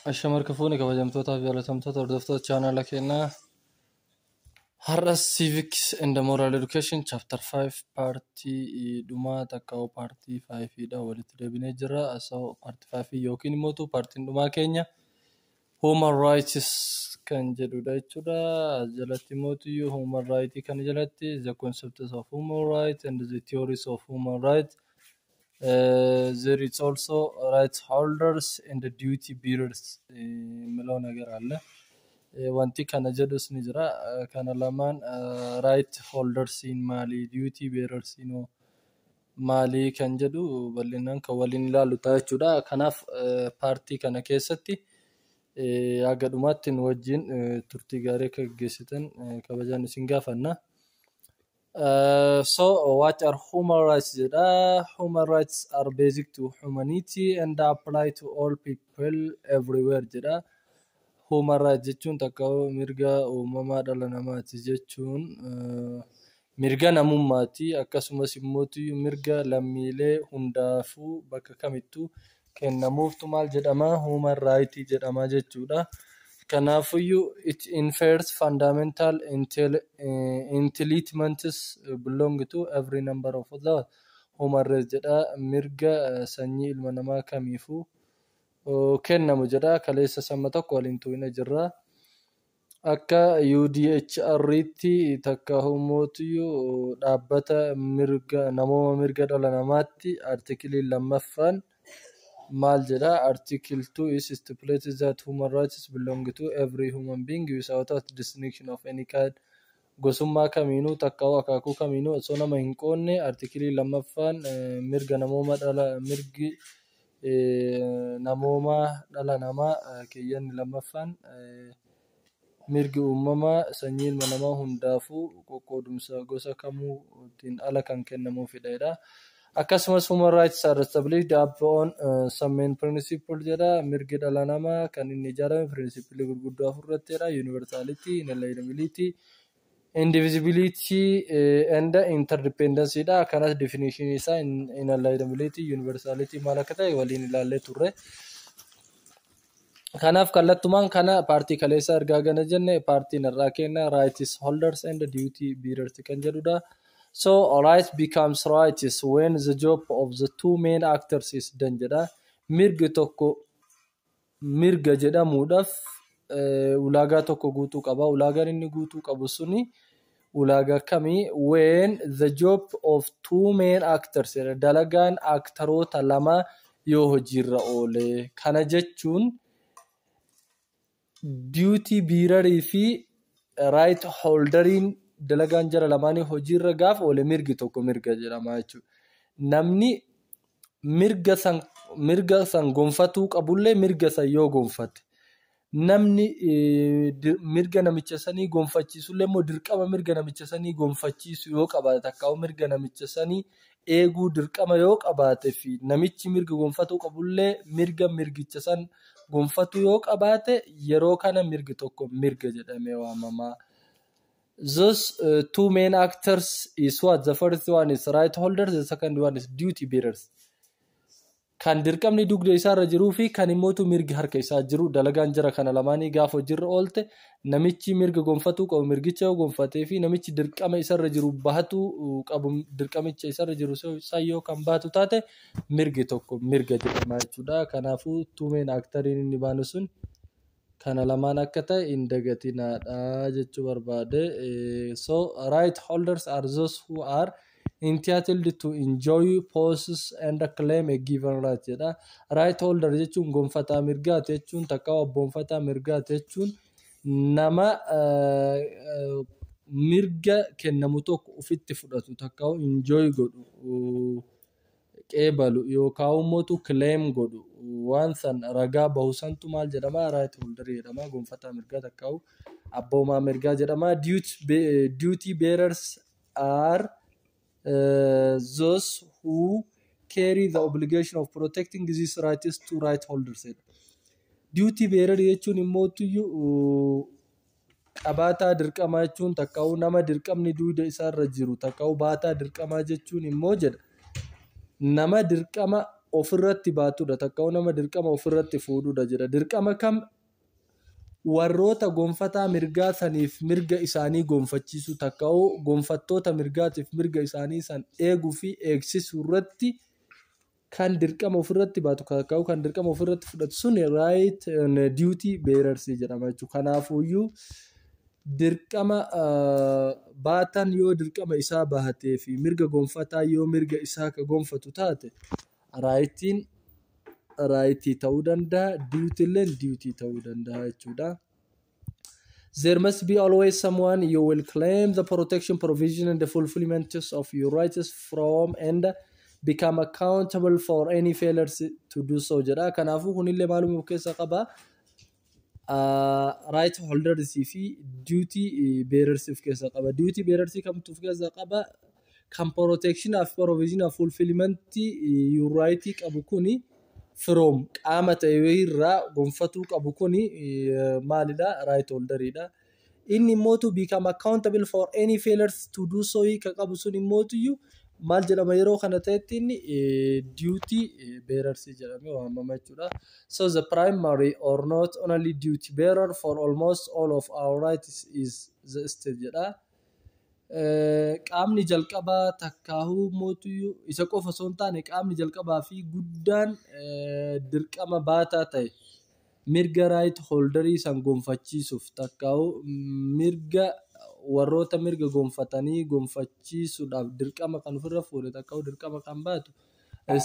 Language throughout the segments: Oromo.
Ashama harka fuune, kabajamtootaa fi jaallatamtoota hordoftoota chaanaala keenyaa. Har'a Civics and Moral Education Chapter 5 partii dhumaa takka partii 5 dha walitti deebinee jirra. So partii 5 yookiin immoo partiin dhumaa keenya Human Rights kan jedhudha jechuudha. As jalatti immoo Human Rights kana jalatti the concepts of human rights and the theories of human rights. There is also rights holders and the duty bearers የሚለው ነገር አለ። Wanti kana jedhus ni jira. Kana lamaan right holdersiin maali? Duty bearersiin hoo maali? Kan jedhu bal'inaan kan waliin ilaallu ta'a jechuudha. Kanaaf partii kana keessatti haga dhumaatti nu wajjin turtii gaarii akka gaggeessitan kabajaan isin gaafanna. So what are human rights jedha. Human rights are basic to humanity and apply to all people everywhere jedha. Human rights jechuun takka mirga uumamaa dhala namaati jechuun mirga namummaati, akkasumas immoo mirga lammiilee hundaafuu bakka kamittuu kennamuuftu maal jedhama? Human right jedhama jechuudha. Kanaafiyyuu it infers fundamental entitlements belong to every member of the human race jedha. Mirga sanyii ilma namaa kamiifuu kennamu jedha. Kaleessa sama tokko waliin tuqne jirra. Akka UDHR'tti takka humootiyyuu dhaabbata mirga namooma mirga dhala namaatti artikiliin lammaffaan maal jedha? Article 2 is stipulated that human rights belong to every human being without a distinction of any kind. Gosummaa kamiinuu takka akaakuu kamiinuu osoo nama hin qoodne artikilii lammaffaan mirga namooma dhala mirgi namoomaa dhala namaa keeyyanni lammaffaan mirgi uumamaa sanyii ilma namaa hundaafuu qoqqoodumsa gosa kamuutiin ala kan kennamuufidha. Akkasumas human rights are established upon some main principle jedha. Mirgi dhala namaa kan inni ijaarame principle gurguddoo afur irrattidha. Universality, inalienability, indivisibility and interdependency dha. Kanas definition isaa inalienability, universality maal akka ta'e waliin ilaallee turre. Kanaaf kallattumaan kana partii kaleessa ergaa gana jenne, partiin irraa kenna rights holders and duty bearers kan jedhudha. So right becomes rights when the job of the two main actors is done jedha. Mirgi tokko mirga jedhamuudhaaf ulaagaa tokko guutuu qaba. Ulaagaan inni guutuu qabu suni ulaagaa kamii? When the job of two main actors jedha. Dalagaan actoroota lama yoo hojiirra oole. Kana jechuun duty bearerii fi right holderiin dalagaan jara lamaanii hojiirra gaafa oole mirgi tokko mirga jedhama jechuudha. Namni mirga san gonfatuu qabullee mirga san yoo gonfate, namni mirga namicha sanii gonfachiisullee immoo dirqama mirga namicha sanii gonfachiisu yoo qabaate, takkaa'u mirga namicha sanii eeguu dirqama yoo qabaate fi namichi mirga gonfatuu qabullee mirga mirgicha san gonfatuu yoo qabaate, yeroo kana mirgi tokko mirga jedhamee waamama. Those two main actors is what? The first one is right holders, the second one is duty bearers. Kan dirqamni dugda isaarra jiruu fi kan immootu mirgi harka isaa jiru, dalagaan jara kana lamaanii gaafa hojiirra oolte, namichi mirga gonfatuu qabu mirgicha yoo gonfatee fi namichi dirqama isarra jiru bahatuu qabu dirqamicha isarra jiru san yoo kan baatu taate, mirgi tokko mirga jedhama jechuudha. Kanaafuu two main actoriin inni baanu sun kana lamaan akka ta'e hin dagatinaadha jechuu barbaade. So right holders are those who are entitled to enjoy, possess and claim a given right jedha. Right holder jechuun gonfataa mirgaati jechuun, takka abboonfataa mirgaati jechuun, nama mirga kennamu tokko ofitti fudhatu, takka enjoy godhu, qeebalu yookaan immoo claim godhu, waan san ragaa bahu santu maal jedhama? Right holder jedhama. Gonfataa mirgaa takka abboomaa mirgaa jedhama. Duty bearers are those who carry the obligation of protecting these rights to right holders. Duty bearer jechuun immoo qabaataa dirqamaa jechuun, takkaa'u nama dirqamni duuda isaarra jiru, takkaa'u baataa dirqamaa jechuun immoo jedha. Nama dirqama ofirratti baatudha, takka nama dirqama ofirratti fuudhudha jedha. Dirqama kam? Warroota gonfataa mirgaa saniif mirga isaanii gonfachiisuu, takka gonfattoota mirgaatiif mirga isaanii san eeguu fi eegsisuu irratti kan dirqama ofirratti baatu, takka kan dirqama ofirratti fudhatu sun right duty bearers jedhama jechuudha. Kanaafuyyuu dirqama baatan yoo dirqama isaa bahatee fi mirga gonfataa yoo mirga isaa ka gonfatu taate, rightiin rightii ta'uu danda'a, dutylleen duty ta'uu danda'a jechuudha. There must be always someone you will claim the protection, provision and the fulfillment of your rights from and become accountable for any failures to do so jedha. Kanaafuu kunillee maaluma of keessaa qaba? Right holders fi duty bearers of keessaa qaba. Duty bearers kamtu of keessaa qaba? Kan protection of provision of fulfillment your right qabu kuni from qaama ta'e irraa gonfatuu qabu kuni maalidha? Right holderidha. Inni immootu become accountable for any failures to do so ka qabu sun immootuyyuu maal jedhama yeroo kana ta'etti? Inni duty bearers jedhamee waamama jechuudha. So the primary or not only duty bearer for almost all of our rights is the state jedha. Qaamni jalqabaa takkaahuu mootuyyuu isa qofa osoo hin taane, qaamni jalqabaa fi guddaan dirqama baataa ta'e mirga right holderii san gonfachiisuuf, takkaahuu mirga warroota mirga gonfatanii gonfachiisuudhaaf dirqama kan ofirra fuudhe, takkaahuu dirqama kan baatu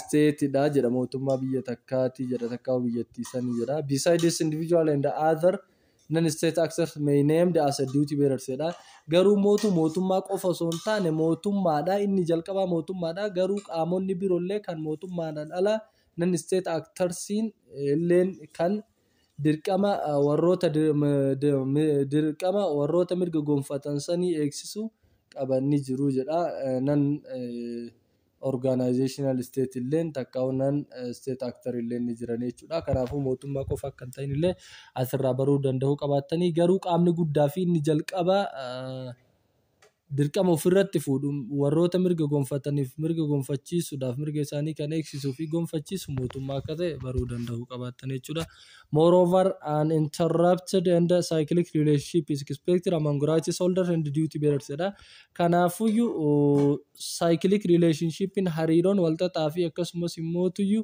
statedha jedha, mootummaa biyya takkaati jedha, takkaahuu biyyattii sanii jedha. Besides this, individual and other non-state actors may named as a duty bearers jedha. Garuu mootummaa qofa osoo hin taane, mootummaadha, inni jalqabaa mootummaadha, garuu qaamonni biroollee kan mootummaadhaan ala non-state actorsiin illeen kan dirqama warroota mirga gonfatan sanii eegsisu qaban ni jiru jedha. Non organizational state illeen takka non state actor illeen ni jiran jechuudha. Kanaafuu mootummaa qofa akka hin ta'in illee asirraa baruu danda'uu qabaattanii, garuu qaamni guddaa fi inni jalqaba dirqama ofirratti fuudhu warroota mirga gonfataniif mirga gonfachiisuudhaaf mirga isaanii kan eegsisuu fi gonfachiisu mootummaa akka ta'e baruu danda'uu qabaattan jechuudha. Moreover, an uninterrupted and cyclic relationship is expected among rights holders and duty bearers jedha. Kanaafuyyuu cyclic relationshipin, hariiroon walxaxaa fi akkasumas immootuyyuu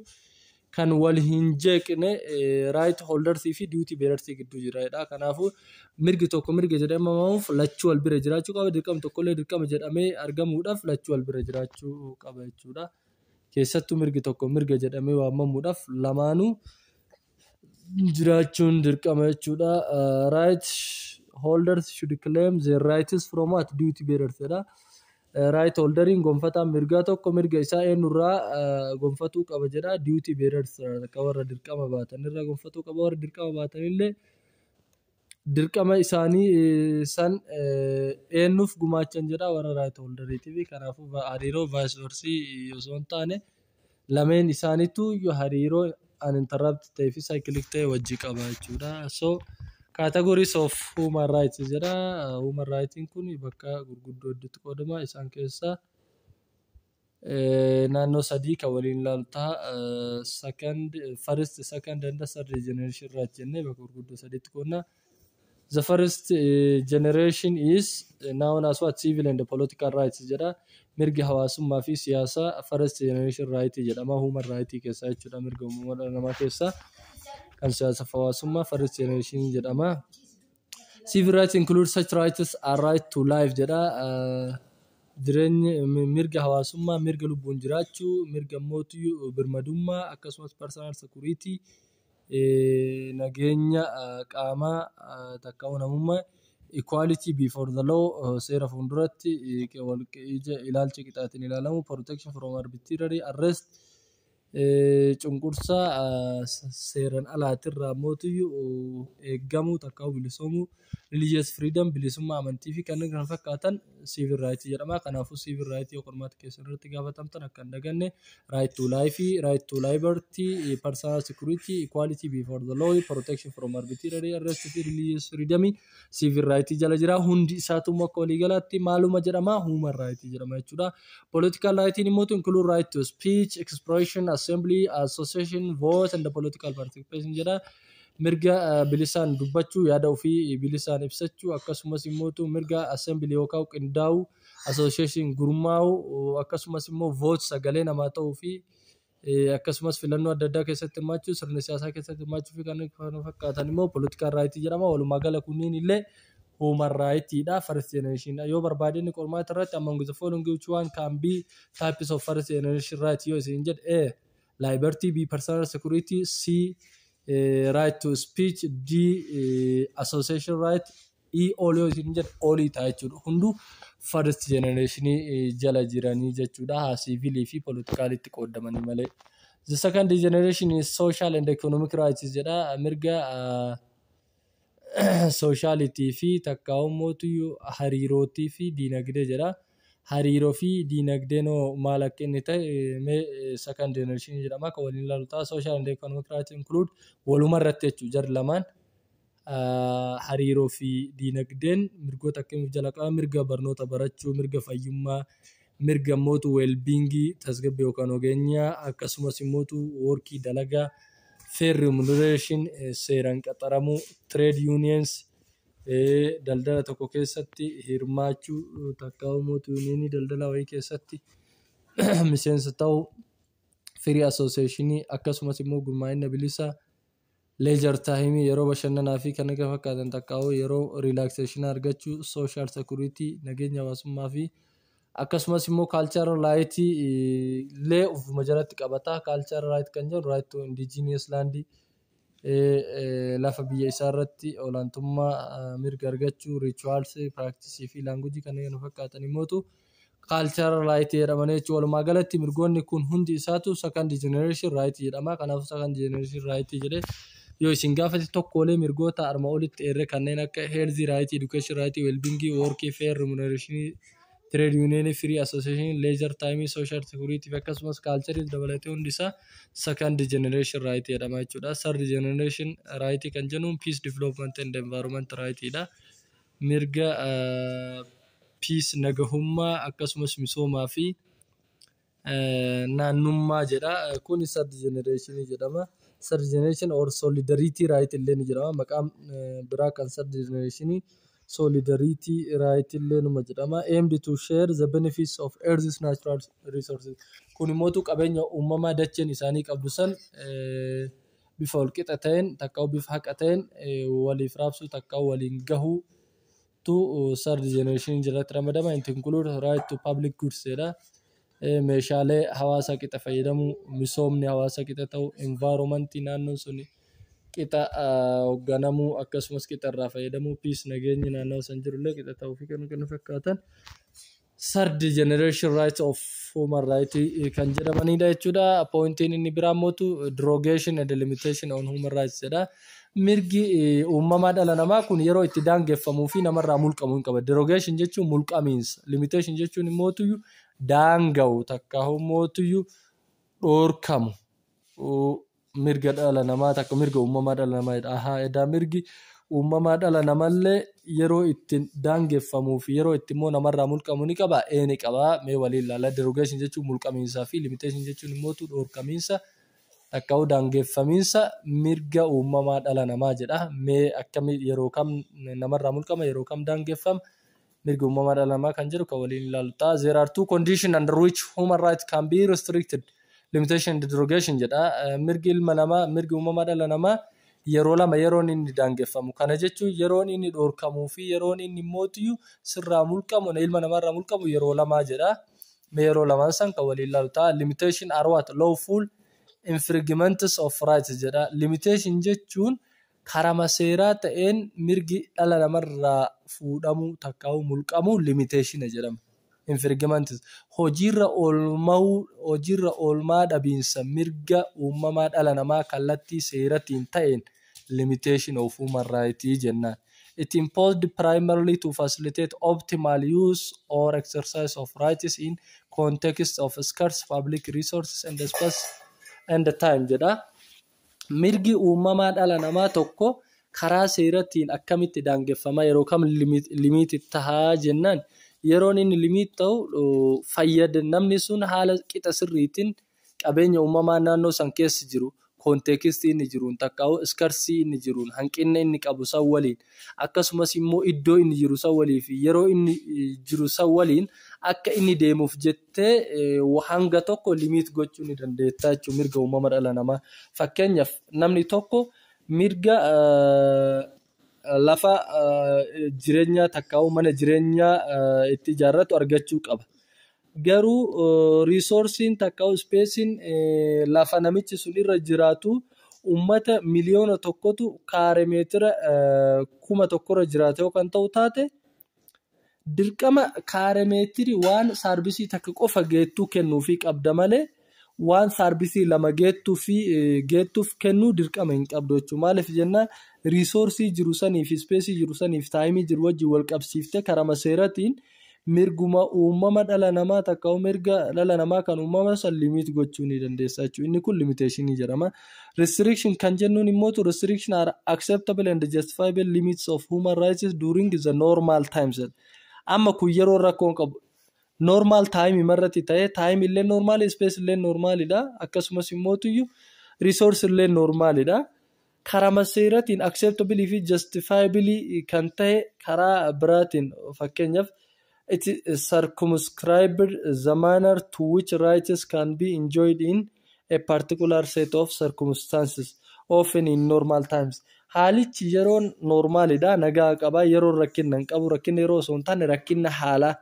kan wal hin jeeqne, right holders fi duty bearers gidduu jira jedha. Kanaafuu mirgi tokko mirga jedhamamuuf lachuu wal bira jiraachuu qaba. Dirqamni tokkollee dirqama jedhamee argamuudhaaf lachuu wal bira jiraachuu qaba jechuudha. Keessattuu mirgi tokko mirga jedhamee waamamuudhaaf lamaanuu jiraachuun dirqama jechuudha. Right holders should claim their rights from what? Duty bearers jedha. Right holderiin, gonfataan mirgaa tokko mirga isaa eenyurraa gonfatuu qaba jedha? Duty bearers, akka warra dirqama baatanirraa gonfatuu qaba. Warra dirqama baatanillee dirqama isaanii san eenyuuf gumaachan jedha? Warra right holderiitiif. Kanaafuu hariiroo vice versa osoo hin taane, lameen isaaniitu hariiroo uninterrupted ta'ee fi cyclic ta'e wajji qaba jechuudha. So categories of human rights jedha. Human rights kun bakka gurguddoo hedduutti qoodama. Isaan keessaa naannoo sadii kan waliin ilaalu ta'a. Second, first, second and third generation right jennee bakka gurguddoo sadiitti qoodna. The first generation is known as what? Civil and political rights jedha. Mirgi hawaasummaa fi siyaasaa first generation right jedhama. Human right keessaa jechuudha. Mirga uumama dhala namaa keessaa kan siyaasaaf hawaasummaa first generation jedhama. Civil rights include such rights as right to life jedha. Jireenya, mirga hawaasummaa, mirga lubbuun jiraachuu, mirga mootii birmadummaa, akkasumas personal security, nageenya qaamaa takka namummaa, equality before the law, seera fuulduratti ilaalcha qixaatiin ilaalamu, protection from arbitrary arrest, cunqursaa seeraan alaatirraa mootiyyuu eeggamuu takka bilisoomuu, religious freedom, bilisummaa amantii fi kanneen kana fakkaatan civil right jedhama. Kanaafuu civil right yoo qormaata keessan irratti gaafatamtan akka hin daganne right to life, right to liberty, personal security, equality before the law, protection from arbitrary arrest fi religious freedom civil right jala jira. Hundi isaatu akka waliigalaatti maaluma jedhama? Human right jedhama jechuudha. Political right immoo include right to speech, expression, assembly, association, vote and political participation jedha. Mirga bilisaan dubbachuu, yaada ofii bilisaan ibsachuu, akkasumas immoo mirga assembly yookaan qindaa'uu, association gurmaa'uu, akkasumas immoo vote sagalee namaa ta'uu fi akkasumas filannoo adda addaa keessatti hirmaachuu, sirna siyaasaa keessatti hirmaachuu fi kan kana fakkaatan immoo political right jedhama. Walumaa gala kunniin illee human right dha, first generation. Yoo barbaade inni qormaata irratti "Among the following, which one can be types of first generation right?" yoo isin jedhe, A. Liberty, B. Personal security, C. Right to speech, D. Association right, E. All yoo isin jedhe, all ta'a jechuudha. Hunduu first generation jala jiranii jechuudha. Haa civilii fi politicalitti qoodamanii malee. The second generation is social and economic rights jedha. Mirga socialitii fi takkaa'ummoota hariirootii fi diinagdee jedha. Hariiroo fi diinagdeen hoo maal akka inni ta'e mee second generation jedhama kan waliin ilaalu ta'a. Social and economic rights include waluma irratti jechuudha jarri lamaan. Hariiroo fi diinagdeen mirgoota akkamii of jala qaba? Mirga barnoota barachuu, mirga fayyummaa, mirga mootu well-beingii tasgabbii yookaan nageenyaa, akkasumas immoo workii dalagaa, fair remuneration seeraan qaxaramuu, trade unions daldala tokko keessatti hirmaachuu, takkaa'uu mootu unionii daldala wayii keessatti miseensa ta'uu, free association akkasumas immoo gurmaa'ina bilisaa, leisure time yeroo bashannanaa fi kan kana fakkaatan, takkaa'uu yeroo relaxation argachuu, social security nageenya hawaasummaa fi akkasumas immoo cultural right illee ofuma jalatti qabata. Cultural right kan jedhu right to indigenous land, lafa biyya isaa irratti olaantummaa mirga argachuu, rituals practice fi language kanneen kana fakkaatan immootu cultural right jedhamanii jechuudha. Walumaa galatti mirgoonni kun hundi isaatu second generation right jedhama. Kanaafuu second generation right jedhee yoo isin gaafate, tokkoolee mirgoota arma olitti eerre kanneen akka health right, education right, well-being, work, fair remuneration, trade union, free association, leisure time, social security fi akkasumas culture dabalatee hundi isaa second generation right jedhama jechuudha. Third generation right kan jennuun peace, development and environment right dha. Mirga peace nagahummaa akkasumas misoomaa fi naannummaa jedha. Kun third generation jedhama. Third generation or solidarity right illee ni jedhama. Maqaan biraa kan third generation solidarity right illee numa jedhama. Aimed to share the benefits of earth's natural resources. Kun immootu qabeenya uumamaa dacheen isaanii qabdu san bifa walqixa ta'een takka bifa haqa ta'een waliif raabsuu takka waliin gahuu tu third generation jalatti ramadama. It include right to public goods jedha. Meeshaalee hawaasa qixa fayyadamuu, misoomni hawaasa qixa ta'uu, environmentii naannoon sun qixa hoogganamuu, akkasumas qixa irraa fayyadamuu, peace nageenyi naannoo san jirullee qixa ta'uu fi kan kana fakkaatan third generation right of human right kan jedhamanidha jechuudha. Pointiin inni biraa mootu derogation and limitation on human rights jedha. Mirgi uumamaa dhala namaa kun yeroo itti daangeffamuu fi namarraa mulqamuu hin qaba. Derogation jechuun mulqamiinsa. Limitation jechuun immoo daanga'u takka mootuyyuu dhoorkamu mirga dhala namaa takka mirga uumamaa dhala namaa. Ahaa, edaa mirgi uumamaa dhala namallee yeroo itti daangeffamuu fi yeroo itti immoo namarraa mulqamu ni qaba. Ee, ni qaba. Mee waliin ilaalla. Derogation jechuun mulqamiinsaa fi limitation jechuun immoo dhoorkamiinsa takka daangeffamiinsa mirga uumamaa dhala namaa jedha. Mee akkamii, yeroo kam namarraa mulqama, yeroo kam daangeffama mirga uumamaa dhala namaa kan jedhu kan waliin ilaalu ta'a. There are two conditions under which human rights can be restricted. Limitation and derogation jedha. Mirgi ilma namaa, mirgi uumamaa dhala namaa yeroo lama yeroon inni daangeffamu. Kana jechuun yeroon inni dhoorkamuu fi yeroon inni mootiyyuu sirraa mulqamu, ilma namaarraa mulqamu yeroo lamaa jedha. Mee yeroo lamaan san kan waliin ilaalu ta'a. Limitation are what? Lawful infringements of rights jedha. Limitation jechuun karama seeraa ta'een mirgi dhala namarraa fuudhamuu takkaa'uu mulqamuu limitation jedhama. Infringements hojiirra oolmaa hojiirra oolmaa dhabiinsa mirga uumamaa dhala namaa kallattii seeratiin ta'een limitation of human rights jennaan. It imposed primarily to facilitate optimal use or exercise of rights in context of scarce public resources and space and time jedha. Mirgi uumamaa dhala namaa tokko karaa seeratiin akkamitti daangeffama, yeroo kam limit tahaa jennaan, yeroon inni limit ta'u fayyada namni sun haala qixa sirriitiin Qabeenya uumamaa naannoo san keessa jiru, contextii inni jiruun, takkaa'u scarcity inni jiruun, hanqina inni qabu san waliin, akkasumas immoo iddoo inni jiru san walii fi yeroo inni jiru san waliin akka inni deemuuf jettee hanga tokko limit gochuu ni dandeetta jechuudha mirga uumama dhala namaa. Fakkeenyaaf, namni tokko mirga lafa jireenyaa takkaa'u mana jireenyaa itti ijaarratu argachuu qaba. Garuu resourceiin takkaa'u spaceiin lafa namichi sun irra jiraatu uummata 1,000,000tu kaare meetira 1,000 irra jiraata yoo kan ta'u taate, dirqama kaare meetirii waan serviceii takka qofa geettuu kennuufii qabda malee waan serviceii lama geettuuf kennuu dirqama hin qabdu jechuudha. Maaliif jennaan, resourceii jiru sanii fi spaceii jiru sanii fi timeii jiru wajjin wal qabsiiftee karama seeratiin mirguma uumama dhala namaa takka mirga dhala namaa kan uumama san limit gochuu ni dandeessa jechuudha. Inni kun limitationii jedhama. Restriction kan jennuun immoo, restriction are acceptable and justifiable limits of human rights during the normal times. Amma kun yeroo rakkoon qabu normal time irratti ta'ee, time illee normal, space illee normalidha, akkasumas immoo resource illee normalidha. Karama seeratiin acceptable fi justifiable kan ta'e, karaa biraatiin fakkeenyaaf, it is circumscribed the manner to which rights can be enjoyed in a particular set of circumstances, often in normal times. Haalichi yeroo normalidha, nagaa qaba, yeroo rakkina hin qabu, rakkina yeroo osoo hin taane rakkina haalaa.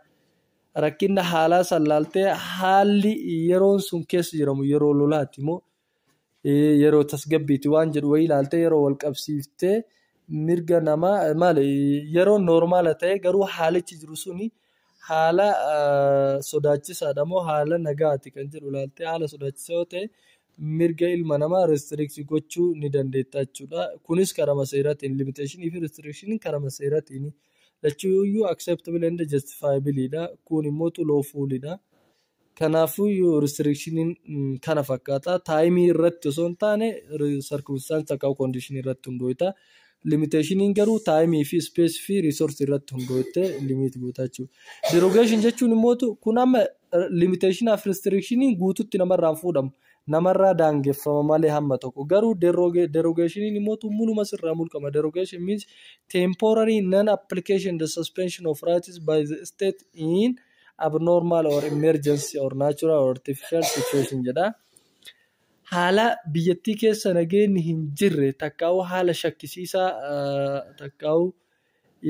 Rakkina haalaa san laaltee, haalli yeroon sun keessa jiramu yeroo lolaati moo yeroo tasgabbiiti waan jedhu wayii ilaaltee, yeroo wal qabsiiftee mirga namaa maali, yeroo normala ta'e garuu haalichi jiru suni haala sodaachisaadha moo haala nagaati kan jedhu ilaaltee, haala sodaachisaa yoo ta'e mirga ilma namaa restrict gochuu ni dandeetta jechuudha. Kunis karama seeraatiin, limitationii fi restrictioniin karama seeraatiin lachuuyyuu acceptable and justifiable dha. Kun immoo lawful dha. Kanaafuu restrictioniin kana fakkaata. Timeii irratti osoo hin taane circumstance akka condition irratti hundooyta. Limitationiin garuu timeii fi space fi resource irratti hundooytee limit goota jechuudha. Derogation jechuun immoo, kun amma limitationaa fi restrictioniin guututti namarraa hin fuudhamu. Namarraa daangeffama malee hamma tokko. Garuu derogationiin immoo muluma sirraa mulqama. Derogation means temporary non-application, the suspension of rights by the state in abnormal or emergency or natural or artificial situation jedha. Haala biyyattii keessa nageenyi hin jirre, takkaa'u haala shakkisiisaa, takkaa'u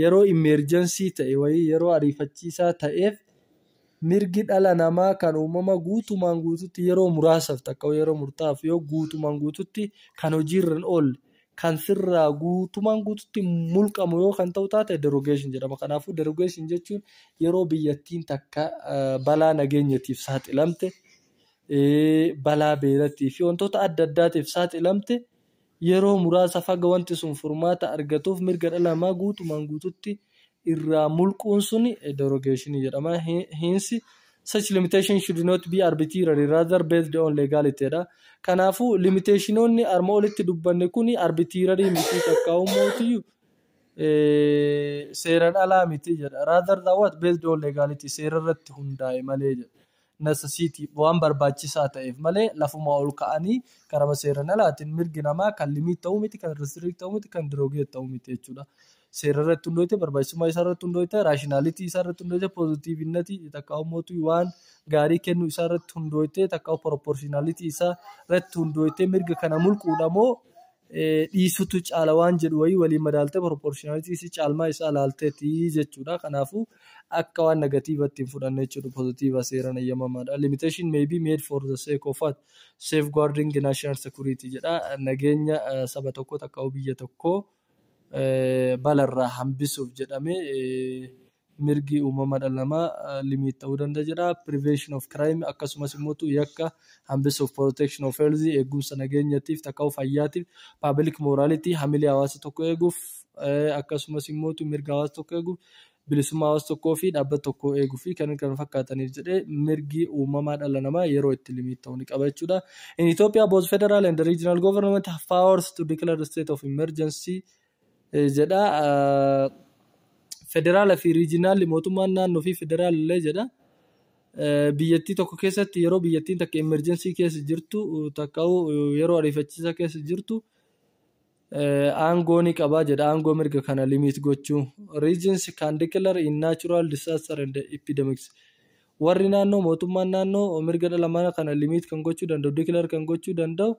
yeroo emergency ta'e wayii, yeroo ariifachiisaa ta'eef, mirgi dhala namaa kan uumama guutumaan guututti yeroo muraasaaf takka yeroo murtaa'aaf yoo guutumaan guututti kan hojiirra hin oolle, kan sirraa guutumaan guututti mulqamu yoo kan ta'u taate, derogation jedhama. Kanaafuu derogation jechuun yeroo biyyattiin takka balaa nageenyatiif saaxilamte, balaa beelatii fi wantoota adda addaatiif saaxilamte, yeroo muraasaaf haga wanti sun furmaata argatuuf mirga dhala namaa guutumaan guututti irraa mulquun suni derogation jedhama. Hence, such limitation should not be arbitrary, rather based on legality dha. Kanaafuu limitationoonni arma olitti dubbanne kuni arbitrary miti, takkaa'u mootiyyuu seeraan alaa miti jedha. Rather than what? Based on legality, seera irratti hundaa'e malee jedha. Necessity, waan barbaachisaa ta'eef malee lafuma ol ka'anii karama seeraan alaatiin mirgi namaa kan limit ta'uu miti, kan restrict ta'uu miti, kan derogate ta'uu miti jechuudha. Seera irratti hundoofte, barbaachisummaa isaa irratti hundoofte, rationality isaa irratti hundoofte, positiveness takka mootuu waan gaarii kennuu isaa irratti hundoofte, takka proportionality isaa irratti hundoofte, mirga kana mulquudha moo dhiisutu caala waan jedhu wayii waliin madaaltee, proportionality isii, caalmaa isaa ilaalteeti jechuudha. Kanaafuu akka waan negativeatti hin fudhanne jechuudha. Positive, seeraan eeyyamamaadha. Limitation may be made for the sake of what? Safeguarding national security jedha. Nageenya saba tokkoo takka biyya tokkoo balarraa hambisuuf jedhamee mirgi uumama dhala namaa limit ta'uu danda'a jedha. Prevention of crime, akkasumas immoo yakka hambisuuf, protection of health, eegumsa nageenyatiif takka fayyaatiif, public morality, hamilee hawaasa tokko eeguuf, akkasumas immoo mirga hawaasa tokko eeguuf, bilisummaa hawaasa tokkoo fi dhaabbata tokkoo eeguu fi kan kana fakkaataniif jedhee mirgi uumamaa dhala namaa yeroo itti limit ta'uu ni qaba jechuudha. In Ethiopia, both federal and regional government have powers to declare the state of emergency jedha. Federaala fi regionalli, mootummaan naannoo fi federaalillee jedha. Biyyattii tokko keessatti yeroo biyyattiin takka emergency keessa jirtu, takka yeroo ariifachiisaa keessa jirtu, aangoo ni qabaa jedha, aangoo mirga kana limit gochuu. Regions can declare in natural disaster and epidemics. Warri naannoo, mootummaan naannoo, mirga dhala namaa kana limit kan gochuu danda'u, declare kan gochuu danda'u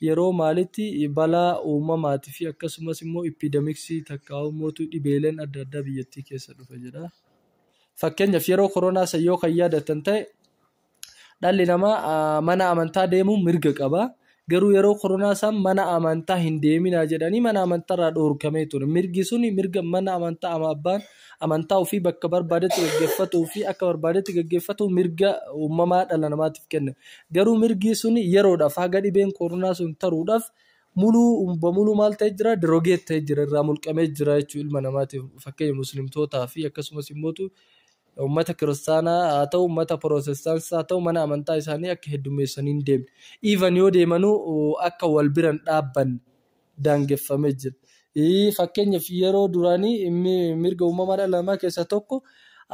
yeroo maalitti? Balaa uumamaatii fi akkasumas immoo epidemicsii, takka mootuu dhibeeleen adda addaa biyyattii keessa dhufe jedha. Fakkeenyaaf, yeroo koronaa san yoo kan yaadatan ta'e, dhalli namaa mana amantaa deemuun mirga qaba. Garuu yeroo koronaa san mana amantaa hin deeminaa jedhanii mana amantaarraa dhoorkamee ture. Mirgi suni mirga mana amantaa, abbaan amantaa ofii bakka barbaadetti gaggeeffatuu fi akka barbaadetti gaggeeffatu mirga uumamaa dhala namaatiif kenna. Garuu mirgi suni yeroodhaaf, haga dhibeen koronaa sun taruudhaaf, muluu bamuluu maal ta'ee jira? Derogate ta'ee jira, irraa mulqamee jira jechuudha ilma namaatiif. Fakkeenya, muslimtootaa fi akkasumas immoo uummata kiristaanaa haa ta'u, uummata pirootestaantii haa ta'u, mana amantaa isaanii akka heddummeessanii hin deemne. Even yoo deemanuu akka wal bira hin dhaabbanne daangeffamee jira. Fakkeenyaaf, yeroo duraanii mirga uumamaa dhala namaa keessaa tokko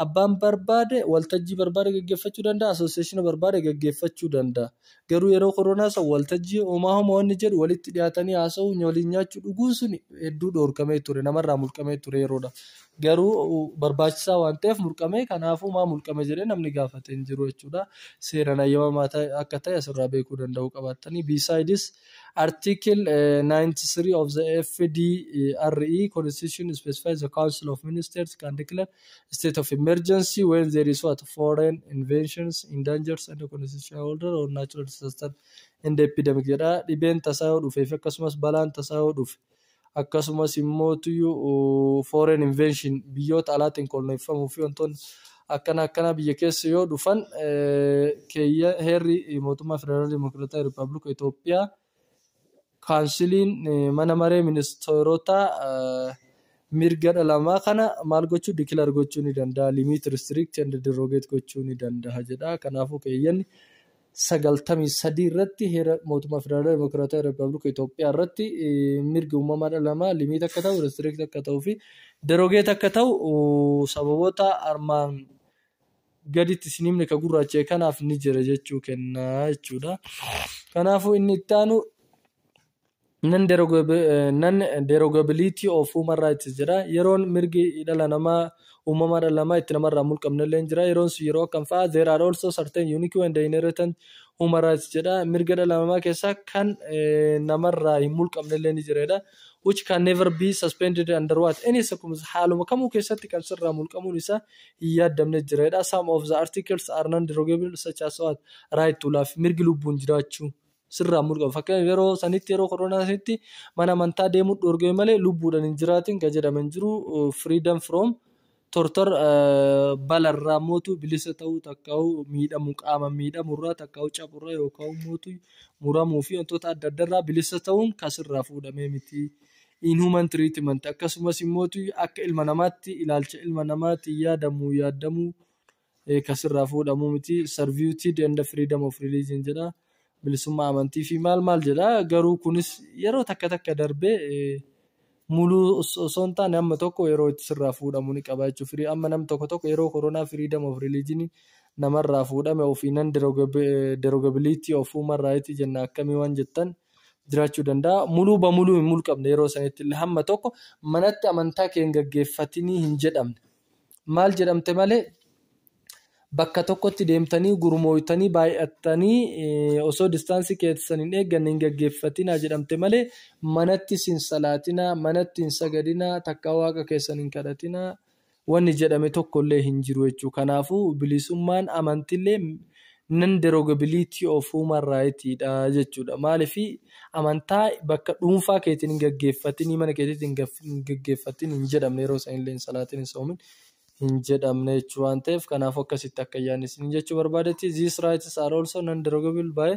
abbaan barbaade waltajjii barbaade gaggeeffachuu danda'a, association barbaade gaggeeffachuu danda'a. Garuu yeroo koronaa san waltajjii homaa homaa wanni jedhu, walitti dhiyaatanii haasa'uu, waliin nyaachuu, dhuguun sun hedduu dhoorkamee ture, namarraa mulqamee ture yeroodha. Garuu barbaachisaa waan ta'eef mulqamee, kanaafuu maa mulqame jedhee namni gaafate hin jiru jechuudha. Seeraan hayyamamaa akka ta'e asirraa beekuu danda'uu qabaattanii. Besides, Article 93 of the FDRE Constitution specifies the Council of Ministers can declare state of emergency when there is what? Foreign invasions, endangers and the constitutional order or natural disaster and epidemic jedha. Dhibeen tasaa yoo dhufee fi akkasumas balaan tasaa yoo dhufe, akkasumas immoo tuyyuu foreign invasion, biyyoota alaatiin koloneeffamuu fi wantoonni akkana akkana biyya keessa yoo dhufan, keeyya heerri mootummaa Federaalaa Dimokiraataa Rippaabilika Itoophiyaa counciliin mana maree ministeerotaa mirga dhala namaa kana maal gochuu? Declare gochuu ni danda'a. Limit, restrict and derogate gochuu ni danda'a jedha. Kanaafuu keeyyanni 93 irratti heera mootummaa Federaalaa Dimokiraataa Rippaabilika Itoophiyaa irratti mirgi uumamaa dhala namaa limit akka ta'u, restrict akka ta'uu fi derogate akka ta'u sababoota armaan gaditti isin himne ka gurraacha'e kanaaf ni jira jechuu kennaa jechuudha. Kanaafuu inni itti aanu non derogability of human rights jedha. Yeroon mirgi dhala namaa, uumamaa dhala namaa itti namarraa mulqamne illee jira. Yeroon sun yeroo akkam fa'aa? There are also certain unique and inherent human rights jedha. Mirga dhala namaa keessaa kan namarraa hin mulqamne illee ni jira. Which can never be suspended under what? Any circumstance. Haaluma kamuu keessatti kan sirraa mulqamuun isaa hin yaaddamne jira. Some of the articles are non-derogable, such as what? Right to life. Mirgi lubbuun jiraachuu sirraa mulqamu. Fakkeenyaaf, yeroo sanitti, yeroo koronaa sanitti, mana amantaa deemuu dhoorgame malee lubbuudhaan hin jiraatin kan jedhame hin jiru. Freedom from tortor, balarraa mootu bilisa ta'uu, takkaa'uu miidhamu, qaama miidhamurraa, takkaa'uu caburraa, yookaan mootu muramuu fi wantoota adda addaarraa bilisa ta'uun kasirraa fuudhamee miti. Inhuman treatment, akkasumas immoo akka ilma namaatti ilaalcha ilma namaatti yaadamuu yaadamuu kasirraa fuudhamuu miti. Servitude and freedom of religion jedha. Bilisummaa amantii fi maal maal jedha. Garuu kunis yeroo takka takka darbee muluu osoo hin taane amma tokko yeroo itti sirraa fuudhamuu ni qaba jechuudha. Amma namni tokko tokko yeroo koronaa freedom of religion namarraa fuudhame ofii non derogability of human right jenna akkamii waan jettan jiraachuu danda'a. Muluu bamuluu hin mulqamne yeroo sanitti illee hamma tokko manatti amantaa kee hin gaggeeffatinii hin jedhamne. Maal jedhamte malee, bakka tokkotti deemtanii gurmooytanii baay'attanii osoo distance keessan hin eegganne hin gaggeeffatinaa jedhamte malee, manatti hin salaatinaa, manatti hin sagadinaa, takka waaqa keessan hin kadhatinaa wanni jedhame tokkollee hin jiru jechuudha. Kanaafuu bilisummaan amantiillee non derogability of human right dha jechuudha. Maaliif? Amantaa bakka dhuunfaa keetiin hin gaggeeffatinii, mana keetiitti hin gaggeeffatin hin jedhamne, yeroo sanillee hin salaatin, hin soomin hin jedhamne jechuu waan ta'eef, kanaafuu akkasitti akka yaadne isin jechuu barbaadetti. These rights are also non-derogable by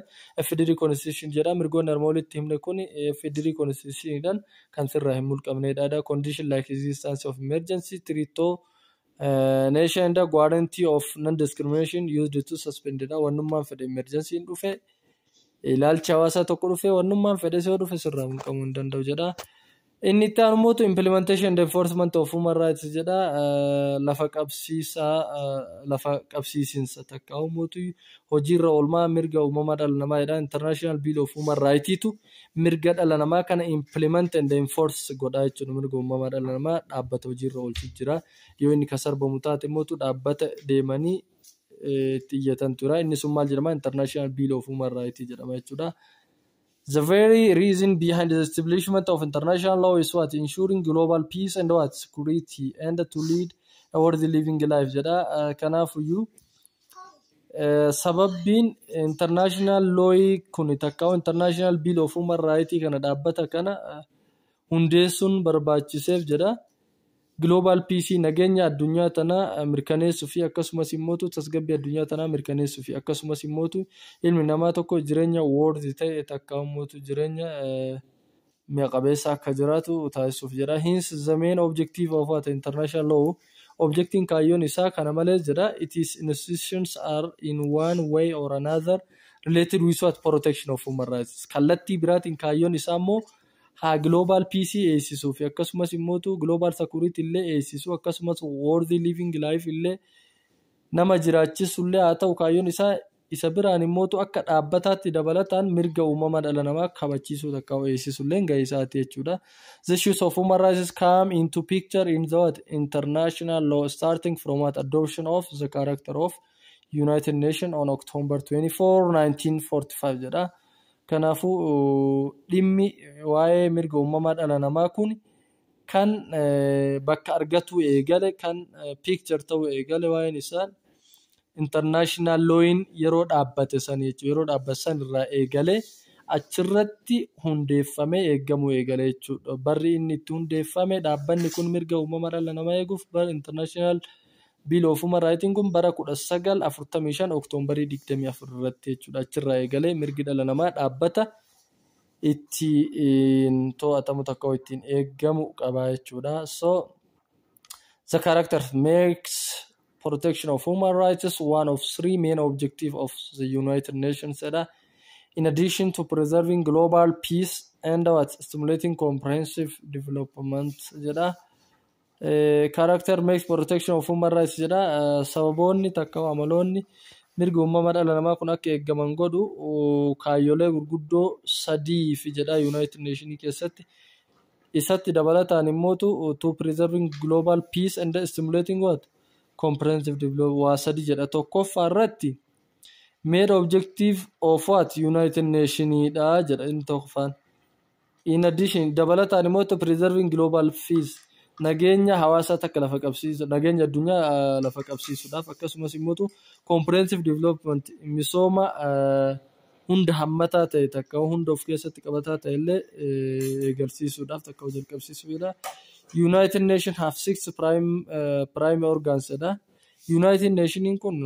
FDRE Constitution jedha. Mirgoonni armaan olitti himne kun FDRE Constitutionidhaan kan sirraa hin mulqamnedha. Condition like existence of emergency, threat to nation and guarantee of non-discrimination used to suspend dha. Wannummaan fedhe emergency dhufe, ilaalcha hawaasaa tokko dhufe, wannummaan fedhe yoo dhufe, sirraa mulqamuu hin danda'u jedha. Inni itti aanu immoo implementation and enforcement of human rights jedha. Lafa qabsiisaa, lafa qabsiisinsa takka mootu hojiirra oolmaa mirga uumamaa dhala namaa jedha. International Bill of Human Rights mirga dhala namaa kana implement and enforce godha jechuudha. Mirga uumamaa dhala namaa dhaabbata hojiirra oolchu jira. Yoo inni kan sarbamu taate immoo dhaabbata deemanii itti iyyatan tura. Inni sun maal jedhama? International Bill of Human Rights jedhama jechuudha. The very reason behind the establishment of international law is what? Ensuring global peace and what? Security and to lead a worthy living life jedha. Kanaafuyyuu sababbiin international law kun takka International Bill of Human Rights kana dhaabbata kana hundeessuun barbaachiseef jedha. Global peace, nageenya addunyaa tanaa mirkaneessuu fi akkasumas immoo tasgabbii addunyaa tanaa mirkaneessuu fi akkasumas immoo ilmi namaa tokko jireenya worthy ta'e takka immoo jireenya mi'a qabeessa akka jiraatu taasisuuf jedha. Hence, the main objective of what? International law. Objectiin kaayyoon isaa kana malees jedha. Its institutions are in one way or another related with what? Protection of human rights. Kallattii biraatiin kaayyoon isaa immoo haa global peace eegsisuu fi akkasumas immoo global security illee eegsisuu, akkasumas worthy living life illee nama jiraachisu illee haa ta'u, kaayyoon isaa isa biraan immoo akka dhaabbataatti dabalataan mirga uumama dhala namaa kabachiisuu takka eegsisu illee gahee isaati jechuudha. The issues of human rights come into picture in the what? International law starting from what? Adoption of the Charter of United Nations on October 24, 1945 jedha. Kanaafuu dhimmi waa'ee mirga uumamaa dhala namaa kun kan bakka argatu eegale, kan picture ta'uu eegale, waa'een isaan international lawin yeroo dhaabbate san jechuudha. Yeroo dhaabbate san irraa eegalee achirratti hundeeffamee eegamuu eegale jechuudha. Barri inni itti hundeeffame dhaabbanni kun mirga uumama dhala namaa eeguuf bara International Bill of Human Rights kun bara 1945 Oktoobarii 24 irratti jechuudha. Achirraa eegalee mirgi dhala namaa dhaabbata ittiin to'atamu takka ittiin eegamu qaba jechuudha. So the charter makes protection of human rights one of three main objectives of the United Nations jedha. In addition to preserving global peace and what? Stimulating comprehensive development jedha. Charter makes protection of human rights jedha. Sababoonni takka amaloonni mirga uumama dhala namaa kun akka eegaman godhu kaayyolee gurguddoo sadii fi jedha United Nations keessatti. Isatti dabalataan immoo to preserving global peace and stimulating what? Comprehensive development waa sadi jedha. Tokkoffaa irratti main objective of what? United Nations dha jedha inni tokkoffaan. In addition, dabalataan immoo to preserving global peace, nageenya hawaasaa takka lafa qabsiisu, nageenya addunyaa lafa qabsiisuudhaaf, akkasumas immoo comprehensive development, misooma hunda hammataa ta'e takka hunda of keessatti qabataa ta'e illee eegalsiisuudhaaf takka jalqabsiisuudha. United Nations have six prime organs jedha. United Nationiin kun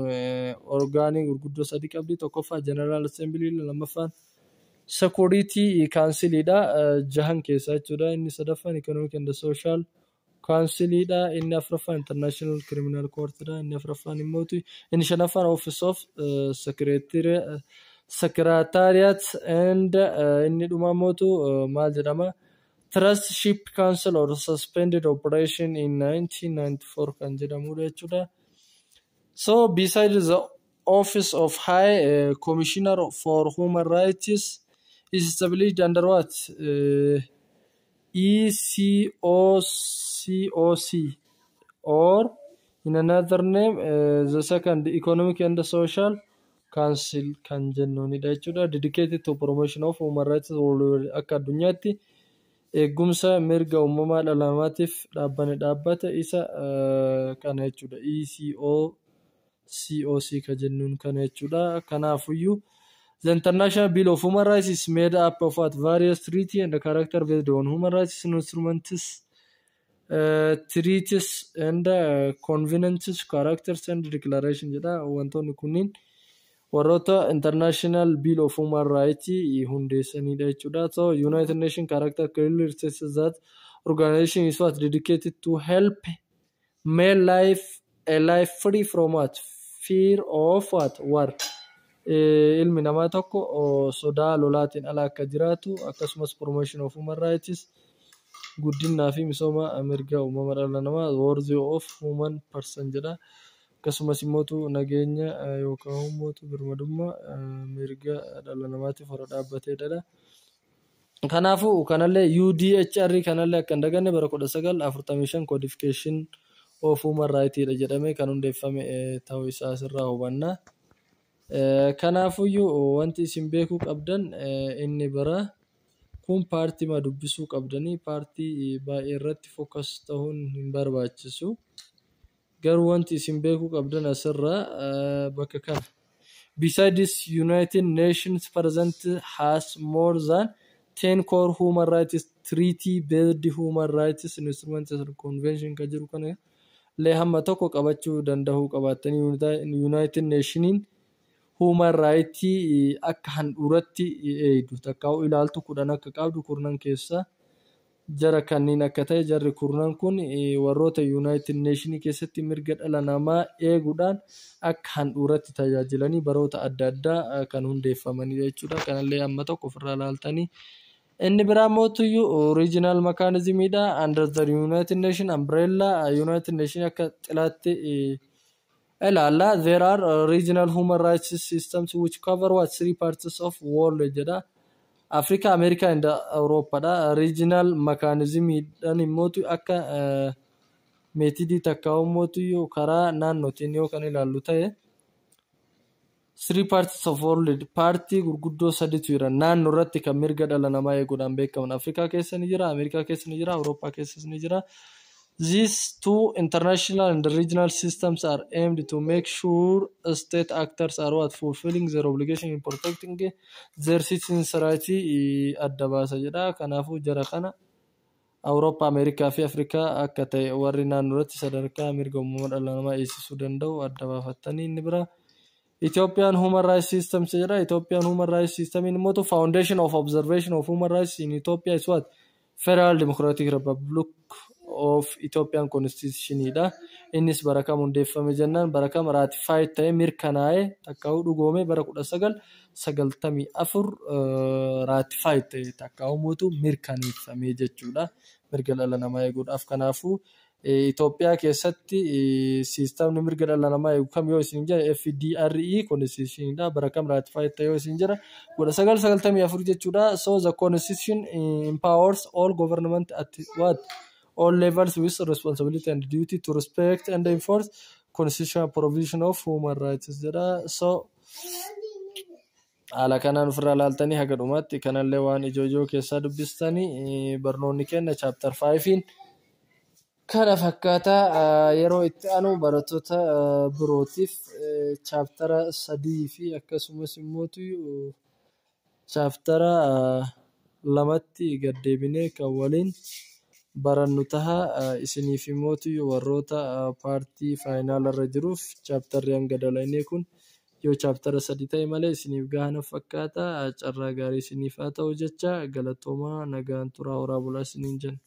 orgaanii gurguddoo sadi qabdi. Tokkoffaa General Assembly, lammaffaan Security Councilidha. Jahan keessaa jechuudha. Inni sadaffaan Economic and Social Councilidha. Inni afuraffaan International Criminal Courtidha. Inni afuraffaan immoo, inni shanaffaan Office of Secretariat and inni dhumaa immoo maal jedhama? Trusteeship Council or suspended operation in 1994 kan jedhamudha jechuudha. So besides, the Office of High Commissioner for Human Rights is established under what? ECOSOC or in another name the second Economic and Social Council kan jennuunidha jechuudha. Dedicated to promotion of human rights akka addunyaatti eegumsa mirga uumamaa dhala namaatiif dhaabbanni dhaabbata isa kana jechuudha. ECOSOC kan jennuun kana jechuudha. Kanaafuyyuu the International Bill of Human Rights is made up of what? Various treaty and charter based on human rights instruments, treaties and covenants, charters and declaration jedha. Wantoonni kunniin warroota International Bill of Human Rights hundeessanidha jechuudha. So United Nations charter clearly states that organization is what? Dedicated to help man life a life free from what? Fear of what? War. Ilmi namaa tokko sodaa lolaatiin ala akka jiraatu, akkasumas promotion of human rights Guddinaa fi misooma mirga uumama dhala namaa, worthy of human person jedha. Akkasumas immoo nageenya yookaan immoo birmadummaa mirga dhala namaatiif warra dhaabbatedha. Kanaafuu kanallee UDHR kanallee akka hin daganne, bara 1945 codification of human rights dha jedhamee kan hundeeffame ta'uu isaa asirraa hubanna. Kanaafuyyuu wanti isin beekuu qabdan inni biraa kun partii ma dubbisuu qabdanii, partii baay'ee irratti focus ta'uun hin barbaachisu. Garuu wanti isin beekuu qabdan asirraa bakka kana. Besides this, United Nations present has more than 10 core human rights treaty based human rights instruments and convention kan jiru kana illee hamma tokko qabachuu danda'uu qabaattanii. United Nationiin human rights akka handhuuratti eegdu takkaa'u ilaaltu 10 akka qabdu, 10 keessaa jara kanneen akka ta'e, jarri 10 kun warroota United Nation keessatti mirga dhala namaa eeguudhaan akka handhuuratti tajaajilanii baroota adda addaa kan hundeeffamanidha jechuudha. Kanallee amma tokko ofirraa ilaaltanii. Inni biraa mootuyyuu regional mechanismidha. Under the United Nation umbrella, United Nation akka xilaatti ilaalla. There are regional human rights systems which cover what three parts of world jedha. Africa, America and Awurooppaadha. Regional mechanismidhaan immootu akka methodii takka immootu karaa naannootiin yoo kan ilaallu ta'e, three parts of world, partii gurguddoo saditu jira naannoo irratti kan mirga dhala namaa eeguudhaan beekaman. Afrikaa keessa ni jira, Ameerikaa keessa ni jira, Awurooppaa keessas ni jira. These two international and regional systems are aimed to make sure state actors are what fulfilling their obligation in protecting their citizens' rights adda baasa jedha. Kanaafuu jara kana Awurooppaa, Ameerikaa fi Afrikaa akka ta'e warri naannoo irratti sadarkaa mirga uumama dhala namaa eegsisuu danda'u adda baafattanii. Inni biraa Ethiopian Human Rights System jedha. Ethiopian Human Rights System immoo foundation of observation of human rights in Ethiopia is what? Federal Democratic Republic of Ethiopian Constitution dha. Innis bara kam hundeeffame jennaan, bara kam ratified ta'e, mirkanaa'e, takkaa'uu dhugoome? Bara 1994 ratified ta'e, takkaa'uu mootu mirkaneeffame jechuudha. Mirga dhala namaa eeguudhaaf. Kanaafuu Itoophiyaa keessatti systemni mirga dhala namaa eegu kam yoo isin jedhe, FDRE constitutionidha. Bara kam ratified ta'e yoo isin jedha, 1994 jechuudha. So the constitution empowers all government at what all levels with responsibility and duty to respect and enforce constitutional provision of human rights jedha. So haala kanaan ofirraa ilaaltanii haga dhumaatti kanallee waan ijoo ijoo keessaa dubbistanii, barnoonni kenna chapter 5 kana fakkaataa. Yeroo itti aanu barattoota birootiif chaptera 3 fi akkasumas immoo chaptera 2tti gad deebinee kan waliin barannu taha. Isiniif immoo warroota partii finalarra jiruuf chapterri hanga dalagnee kun yoo chaptera 3 ta'e malee isiniif gahaa natti fakkaata. Carraa gaarii isiniif haa ta'u jecha, galatoomaa, nagaan turaa, horaa bulaa isiniin jenna.